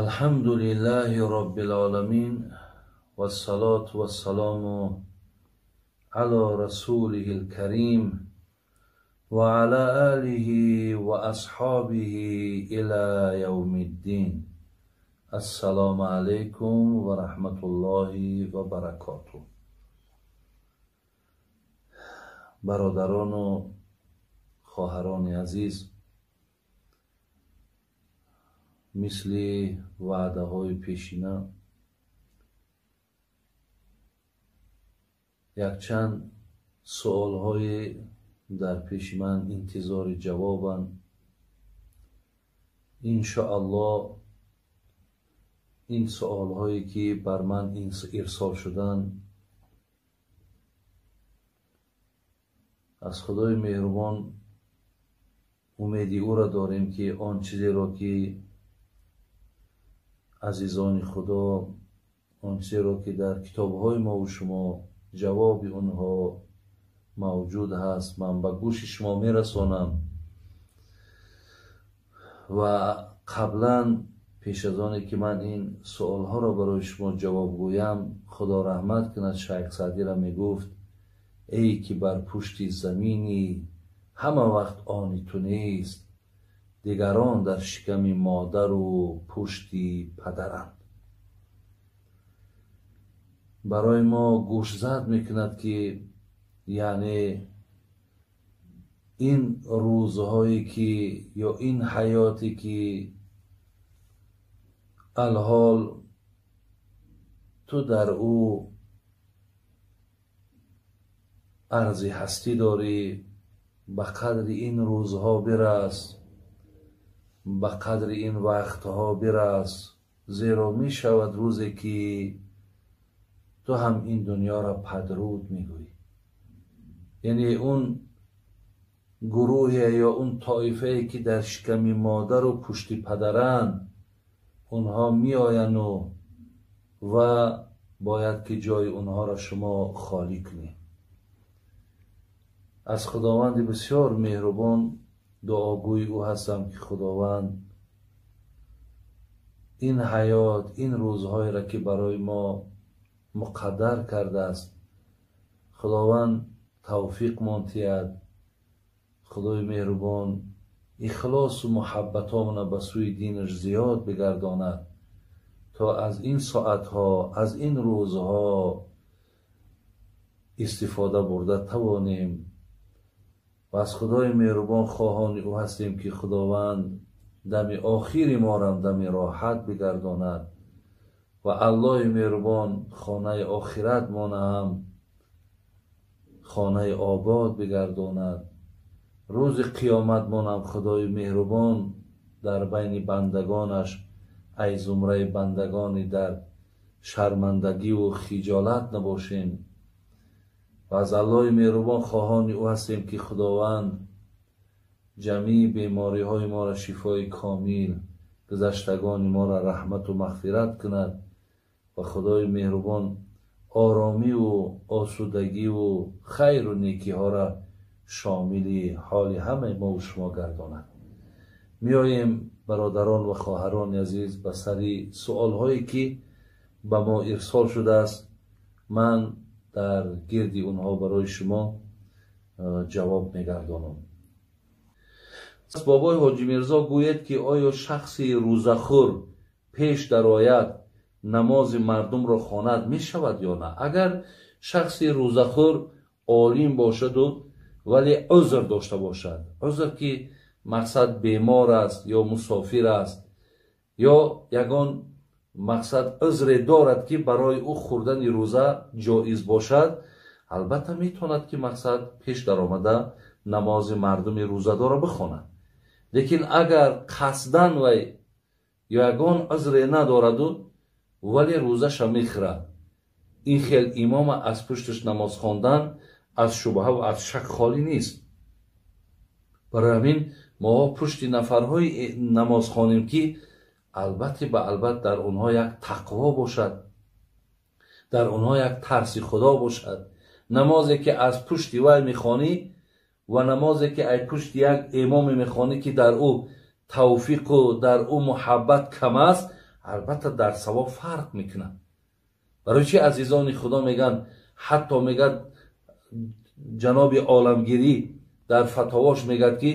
الحمد لله رب العالمين والصلاة والسلام على رسوله الكريم وعلى آله وأصحابه إلى يوم الدين. السلام عليكم ورحمة الله وبركاته. برادران و خواهران عزیز، مثل وعده های پیشینه якчанд суолҳое дар пеши ман интизори ҷавобанд. Иншоаллоҳ ин суолҳое ки бар ман ирсол шуданд, аз Худои меҳрубон умеди ӯро дорем, ки он чизеро ки азизони Худо, он чизеро ки дар китобҳои мову шумо ҷавоби онҳо мавҷуд ҳаст, ман ба гӯши шумо мерасонам. Ва қаблан пеш аз оне ки ман ин суолҳоро барои шумо ҷавоб гӯям, Худо раҳмат кунад Шайх Саъдиро мегуфт: эй ки бар пушти заминӣ ҳама вақт они ту нест, дигарон дар шиками модару пушти падаранд. Барои мо гӯшзад мекунад, ки яъне ин рӯзҳое ки ё ин ҳаёте ки алҳол ту дар ӯ арзи ҳастӣ дорӣ, ба қадри ин рӯзҳо бирас, ба қадри ин вақтҳо бирас, зеро мешавад рӯзе ки ту ҳам ин дунёро падруд мегӯӣ. Яъне он гурӯҳе ё он тоифае ки дар шиками модару пушти падаранд, онҳо меояну ва бояд ки ҷои онҳоро шумо холӣ кунед. Аз Худованди бисёр меҳрубон дуогӯи ӯ ҳастам, ки Худованд ин ҳаёт, ин рӯзҳоеро ки барои мо муқаддар кардааст, Худованд тавфиқ монтиҳад. Худои меҳрубон ихлосу муҳаббатомона ба сӯи динаш зиёд бигардонад, то аз ин соатҳо, аз ин рӯзҳо истифода бурда тавонем. Ва аз Худои меҳрубон хоҳони ӯ ҳастем, ки Худованд дами охири морам дами роҳат бигардонад ва Аллоҳи меҳрубон хонаи охират монаам хонаи обод бигардонад. Рӯзи қиёмат монам Худои меҳрубон дар байни бандагонаш, ай зумраи бандагони дар шармандагиву хиҷолат набошем. Ва аз Аллоҳи меҳрубон хоҳони ӯ ҳастем, ки Худованд ҷамъи бемориҳои моро шифои комил, гузаштагони моро раҳмату мағфират кунад ва Худои меҳрубон оромиву осудагиву хайру некиҳоро шомили ҳоли ҳамаи мову шумо гардонад. Меоем, бародарон ва хоҳарони азиз, ба сари суолҳое ки ба мо ирсол шудааст. Ман дар гирди онҳо барои шумо ҷавоб мегардонам. Бобои Ҳоҷи Мирзо гӯяд, ки оё шахси рӯзахӯр пеш дарояд намози мардумро хонад мешавад ё на? Агар шахси рӯзахӯр олим бошаду вале узр дошта бошад, узр ки мақсад бемор аст ё мусофир аст ё ягон мақсад узре дорад, ки барои ӯ хӯрдани рӯза ҷоиз бошад, албатта метавонад, ки мақсад пеш даромада намози мардуми рӯзадорро бихонад. Лекин агар қасдан вай ё ягон узре надораду вале рӯзаша мехӯрад, ин хел имома аз пушташ намоз хондан аз шубҳа ва аз шак холӣ нест. Барои ҳамин мо пушти нафарҳои намоз хонем, ки албатта ба албат дар онҳо як тақво бошад, дар онҳо як тарси Худо бошад. Намозе ки аз пушти вай мехонӣ ва намозе ки аз пушти як имоме мехонӣ, ки дар ӯ тавфиқу дар ӯ муҳаббат кам аст, Албатта дар савоб фарқ мекунад. Барои чи азизони Худо мегӯянд, ҳатто мегӯяд ҷаноби оламгирӣ дар фатовош мегӯяд, ки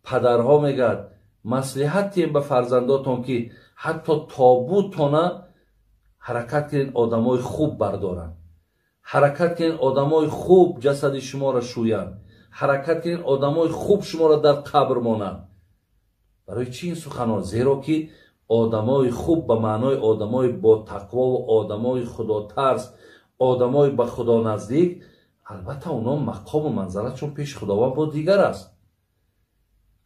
падарҳо мегӯяд маслиҳат диҳем ба фарзандотон, ки ҳатто тобутона ҳаракат кунед одамои хуб бардоранд, ҳаракат кунед одамои хуб ҷасади шуморо шӯянд, ҳаракат кунед одамои хуб шуморо дар қабр монанд. Барои чи ин суханҳо? Зеро ки одамои хуб ба маънои одамои ботақвову одамои худотарс, одамои ба Худо наздик, албатта онҳо мақому манзалатшон пеши Худованд бо дигар аст.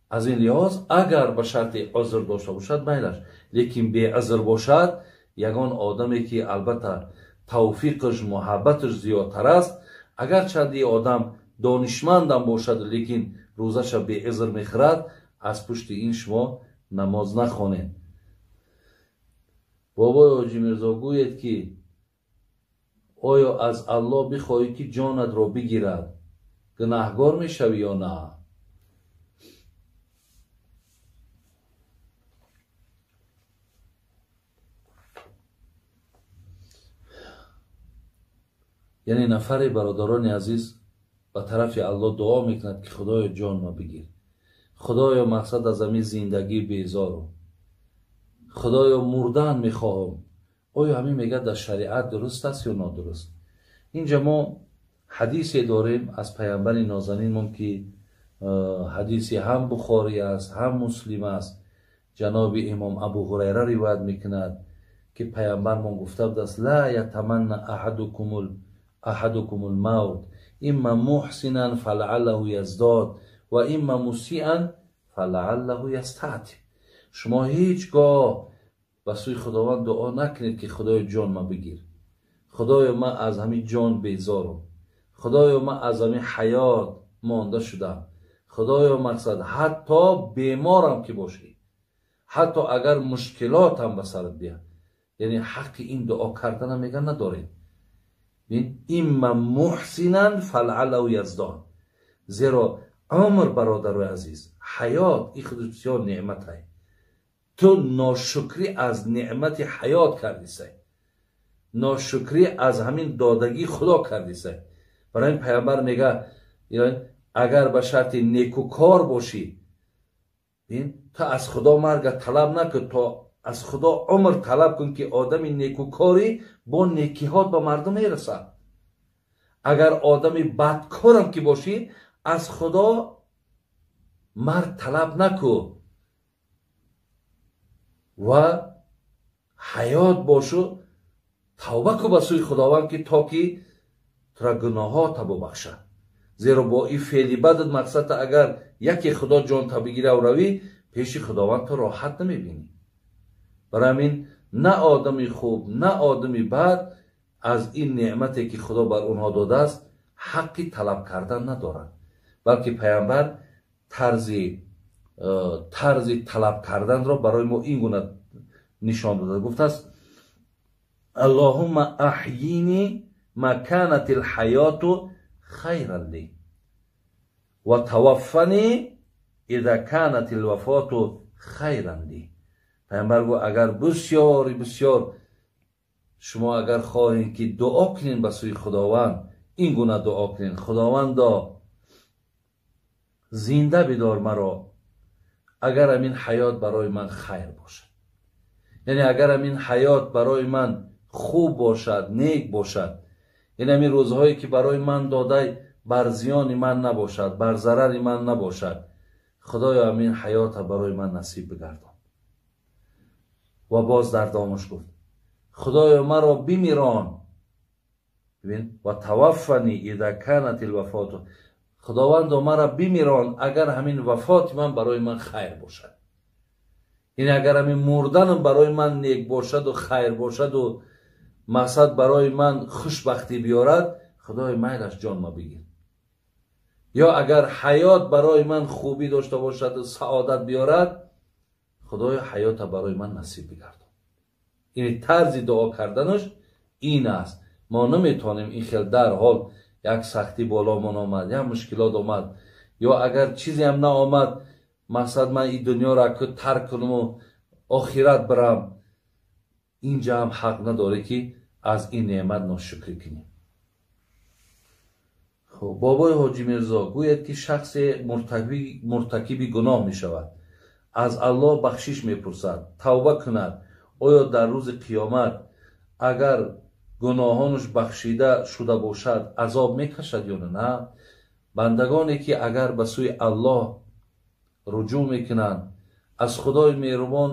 Аз ин лиҳоз агар ба шарти узр дошта бошад майлаш, лекин беузр бошад, ягон одаме ки албатта тавфиқаш, муҳаббаташ зиёдтар аст, агарчанди одам донишмандам бошад, лекин рӯзаша беузр мехӯрад, аз пушти ин шумо намоз нахонед. Бобои Ҳоҷи Мирзо гӯед, ки оё аз Аллоҳ бихоҳӣ ки ҷонатро бигирад, гунаҳгор мешавӣ ё на? Яъне нафаре, бародарони азиз, ба тарафи Аллоҳ дуо мекунад, ки Худоё ҷонма бигир, Худоё мақсад аз ҳамин зиндагӣ безорум, Худоё мурдан мехоҳам. Оё ҳамин мегӯяд дар шариат дуруст аст ё нодуруст? Инҷа мо ҳадисе дорем аз паямбари нозанинмон, ки ҳадиси ҳам Бухорӣ аст, ҳам Муслим аст. Ҷаноби имом Абу Ҳурайра ривоят мекунад, ки паямбармон гуфта будааст: ла ятаманна аҳадукумул мавт имма муҳсинан фалааллаҳу яздод ва имма мусиан фалааллаҳу ястатиб. Шумо ҳеҷ гоҳ ба сӯи Худованд дуо накунед, ки Худоё ҷон ма бигир, Худоё ман аз ҳамин ҷон безорум, Худоё ман аз ҳамин ҳаёт монда шудам, Худоё мақсад ҳатто беморам ки бошӣ, ҳатто агар мушкилотам ба сарат биёд, яъне ҳаққи ин дуо кардана мегӯяд надоред. Имма муҳсинан фалааллаҳу яздод. Зеро умр, бародарои азиз, ҳаёт ин худ бисёр неъмат ай. Ту ношукрӣ аз неъмати ҳаёт кардисай, ношукрӣ аз ҳамин додагии Худо кардисай. Барои ин паямбар мегӯяд, агар ба шарти некукор бошӣ, ту аз Худо марга талаб накун, то аз Худо умр талаб кун, ки одами некукорӣ бо некиҳот ба мардум мерасад. Агар одами бадкорам ки бошӣ, аз Худо марг талаб накун ва ҳаёт бошу, тавба кун ба сӯи Худованд, ки то ки тура гуноҳота бубахшад. Зеро бо ин феъли бадат мақсадта агар яке Худо ҷонта бигирав равӣ, пеши Худованд ту роҳат намебинӣ. Барои ҳамин на одами хуб, на одами бад аз ин неъмате ки Худо бар онҳо додааст ҳаққи талаб кардан надорад, балки паямбар тарзи талаб карданро барои мо ин гуна нишон додааст. Гуфтааст: Аллоҳумма аҳйини ма канат алҳаёту хайран ли ва таваффани иза канат алвафоту хайран ли. Паямбар гуфт: агар бисёри бисёр шумо агар хоҳед ки дуо кунед ба сӯи Худованд, ин гуна дуо кунед: Худовандо, зинда бидор маро, агар ҳамин ҳаёт барои ман хайр бошад, яъне агар ҳамин ҳаёт барои ман хуб бошад, нек бошад, яъне ҳамин рӯзҳое ки барои ман додай бар зиёни ман набошад, бар зарари ман набошад, Худоё ҳамин ҳаёта барои ман насиб бигардон. Ва боз дар домаш гуфт: Худоё маро бимирон, ва таваффани иза канат алвафоту, Худовандо маро бимирон агар ҳамин вафоти ман барои ман хайр бошад, яъне агар ҳамин мурданом барои ман нек бошаду хайр бошаду мақсад барои ман хушбахтӣ биёрад, Худои майлаш ҷонма бигир. Ё агар ҳаёт барои ман хубӣ дошта бошаду саодат биёрад, Худои ҳаёта барои ман насиб бигардон. Яъне тарзи дуо карданаш ин аст. Мо наметавонем ин хел дарҳол як сахтӣ боломон омад, як мушкилот омад, ё агар чизеам наомад, мақсад ман ин дунёро тарк кунаму охират бирам. Инҷа ҳам ҳақ надорӣ, ки аз ин неъмат ношукрӣ кунӣ. Хуб, бобои Ҳоҷӣ Мирзо, гӯяд, ки шахсе муртакиби гуноҳ мешавад, аз Аллоҳ бахшиш мепурсад, тавба кунад, оё дар рӯзи қиёмат агар гуноҳонаш бахшида шуда бошад, азоб мекашад ё на? Бандагоне ки агар ба сӯи Аллоҳ руҷӯъ мекунанд, аз Худои меҳрубон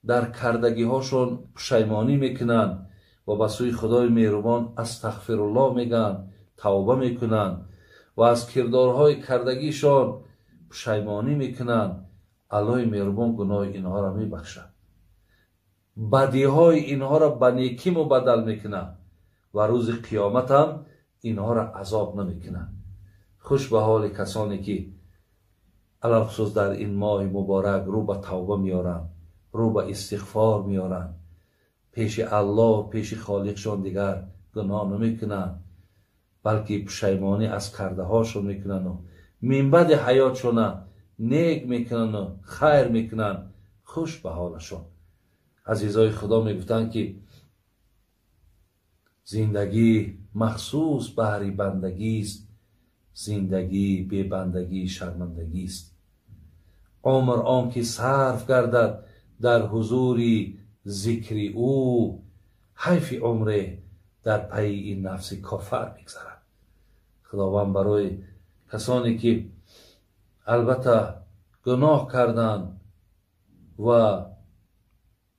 дар кардагиҳошон пушаймонӣ мекунанд ва ба сӯи Худои меҳрубон астағфируллоҳ мегӯянд, тавба мекунанд ва аз кирдорҳои кардагишон пушаймонӣ мекунанд, Аллоҳи меҳрубон гуноҳи инҳоро мебахшад, бадиҳои инҳоро ба некӣ мубаддал мекунад ва рӯзи қиёмат ҳам инҳоро азоб намекунад. Хуш ба ҳоли касоне ки алалхусус дар ин моҳи муборак рӯ ба тавба меоранд, рӯ ба истиғфор меоранд, пеши Аллоҳ, пеши Холиқшон дигар гуноҳ намекунанд, балки пушаймонӣ аз кардаҳошон мекунанду минбаъди ҳаётшона нек мекунанду хайр мекунанд. Хуш ба ҳолашон. Азизои Худо мегуфтанд, ки зиндагӣ махсус баҳри бандагист, зиндагӣ бебандагӣ шармандагист. Умр он ки сарф гардад дар ҳузури зикри ӯ, ҳайфи умре дар пайи ин нафси кофар мегзарад. Худованд барои касоне ки албатта гуноҳ карданд ва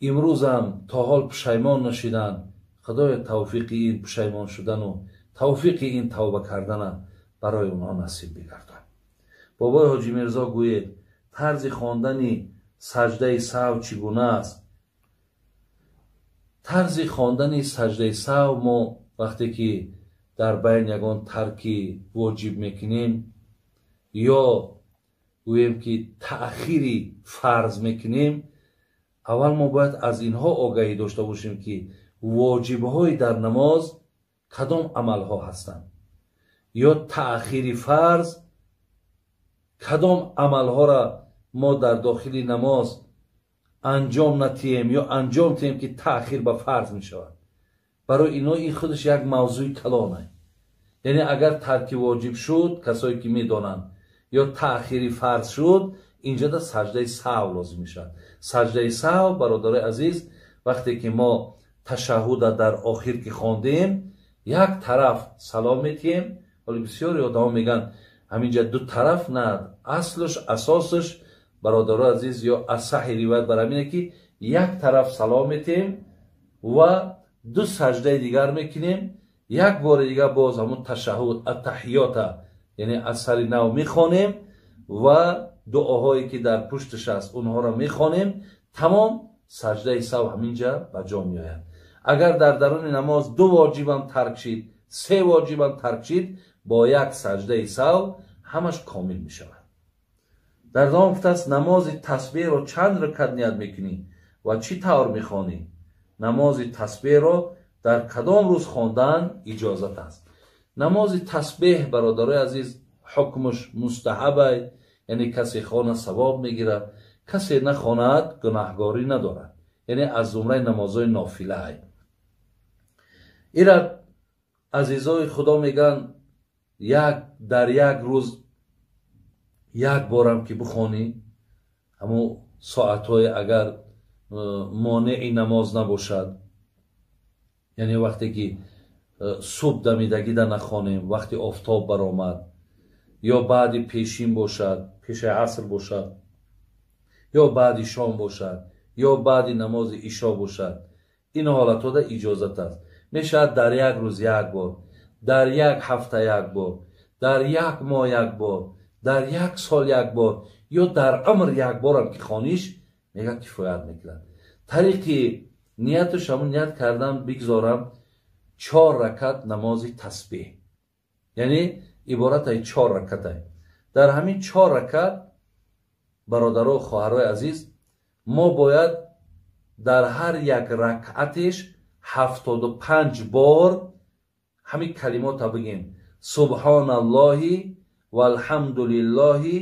имрӯзам то ҳол пушаймон нашиданд, Худоё тавфиқи ин пушаймон шудану тавфиқи ин тавба кардана барои онҳо насиб бигардон. Бобои Ҳоҷӣ Мирзо, гӯед, тарзи хондани саҷдаи саҳв чӣ гуна аст? Тарзи хондани саҷдаи саҳв, мо вақте ки дар байн ягон тарки воҷиб мекунем ё гӯем ки таъхири фарз мекунем, аввал мо бояд аз инҳо огаҳӣ дошта бошем, ки воҷибҳои дар намоз кадом амалҳо ҳастанд ё таъхири фарз кадом амалҳоро мо дар дохили намоз анҷом натиҳем ё анҷом тиҳем, ки таъхир ба фарз мешавад. Барои ино ин худаш як мавзӯи калона. Яъне агар тарки воҷиб шуд, касое ки медонанд, ё таъхири фарз шуд, инҷода саҷдаи саҳв лозим мешавад. Саҷдаи саҳв, бародарои азиз, вақте ки мо ташаҳҳуда дар охир ки хондем, як тараф салом метиҳем. Ҳоло бисёри одамо мегӯянд, ҳаминҷа ду тараф. На, аслаш, асосаш, бародарои азиз, ё асаҳи ривоят бар ҳамине, ки як тараф салом метиҳем ва ду саҷдаи дигар мекунем, як бори дигар боз ҳамун ташаҳҳуд аттаҳиёта, яъне аз сари нав мехонем ва дуоҳое ки дар пушташ аст, онҳоро мехонем. Тамом, саҷдаи саҳв ҳаминҷа ба ҷо меояд. Агар дар даруни намоз ду воҷибам тарк шид, се воҷибам тарк шид, бо як саҷдаи саҳв ҳамаш комил мешавад. Дар давом гуфтааст: намози тасбеҳро чанд ракат ният мекунӣ ва чӣ тавр мехонӣ? Намози тасбеҳро дар кадом рӯз хондан иҷозат аст? Намози тасбеҳ, бародарои азиз, ҳукмаш мустаҳабай, яъне касе хона савоб мегирад, касе нахонад гунаҳгорӣ надорад, яъне аз зумраи намозҳои нофилаай. Ира азизои Худо мегӯянд, як дар як рӯз як борам ки бихонӣ, ҳамун соатҳое агар монеи намоз набошад, яъне вақте ки субҳ дамидагида нахонем, вақти офтоб баромад, ё баъди пешин бошад, пеши аср бошад, ё баъди шом бошад, ё баъди намози ишо бошад, ин ҳолатҳода иҷозат аст. Мешавад дар як рӯз як бор, дар як ҳафта як бор, дар як моҳ як бор, дар як сол як бор ё дар умр як борам ки хониш, мега, кифоят мекунад. Тариқи нияташ ҳамун ният кардан бигзорам чор ракат намози тасбеҳ, яъне иборатай чор ракатай. Дар ҳамин чор ракат, бародару хоҳарои азиз, мо бояд дар ҳар як ракъатеш 75 бор ҳамин калимота бигем: субҳоналлоҳи валҳамдулиллоҳи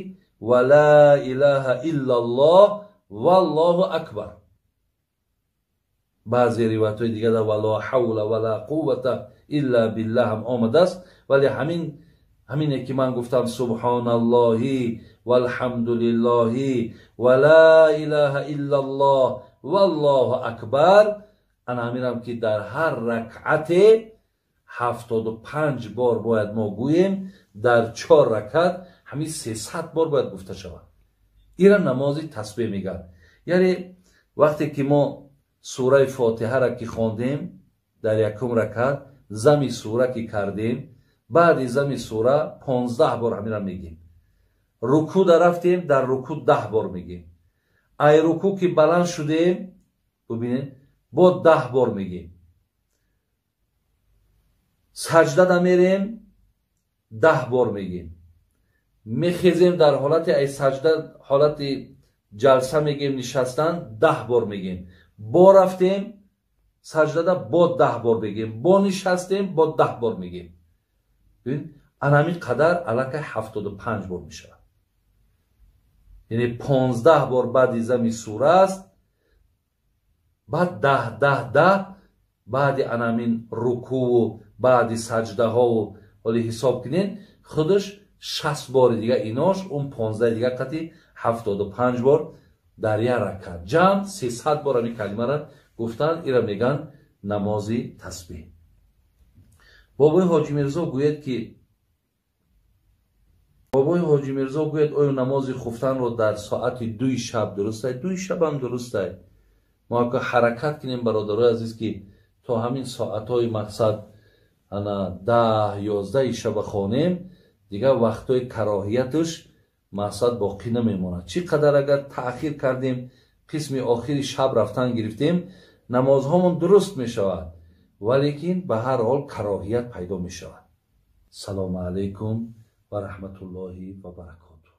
ва ла илаҳа иллаллоҳ валлоҳу акбар. Баъзе ривоятҳои дигар дар вала ҳавла вала қуввата илла биллаҳ ҳам омадааст, вале ҳамине ки ман гуфтам субҳоналлоҳи валҳамдулиллоҳи ва ла илаҳа иллаллоҳ валлоҳу акбар, ана ҳаминам ки дар ҳар ракъате 75 бор бояд мо гӯем, дар 4 ракат ҳамин 300 бор бояд гуфта шавад. Ира намози тасбеҳ мегӯяд. Яъне вақте ки мо сураи фотиҳаро ки хондем дар якум ракат, зами сура ки кардем, баъди зами сура 15 бор ҳаминро мегӯем. Рукӯ дарафтем, дар рукӯ 10 бор мегӯем. Ай рукӯ ки баланд шудем, бубинед, бо 10 бор мегӯем. Саҷда дамерем, 10 бор мегӯем. Мехезем дар ҳолати ай саҷда, ҳолати ҷалса мегӯем, нишастан 10 бор мегӯем. Бо рафтем саҷдада, бо 10 бор мегӯем. Бо нишастем, бо 10 бор мегӯем. Бибин, ана ҳамин қадар аллакай 75 бор мешавад. Яъне 15 бор баъди зами сура аст, баъд 10 10 10 баъди ана ҳамин рукӯву баъди саҷдаҳову ҳоли ҳисоб кунед, худаш 60 бори дига инош, он 15 дига қати 75 бор дар як ракат. Ҷамъ 300 бор ҳамин калимаро гуфтан, ира мегӯянд намози тасбеҳ. Бобои Ҳоҷи Мирзо гӯяд ки бобои Ҳоҷи Мирзо гӯяд, оё намози хуфтанро дар соати 2 шаб дуруст ай? 2 шаб ҳам дуруст ай. Мо ака ҳаракат кунем, бародарои азиз, ки то ҳамин соатҳои мақсад ана 10 11 шаба хонем, дигар вақтҳои кароҳияташ мақсад боқӣ намемонад. Чӣ қадар агар таъхир кардем, қисми охири шаб рафтан гирифтем, намозҳомон дуруст мешавад, валекин ба ҳар ҳол кароҳият пайдо мешавад. Салому алайкум ва раҳматуллоҳи ва баракотуҳ.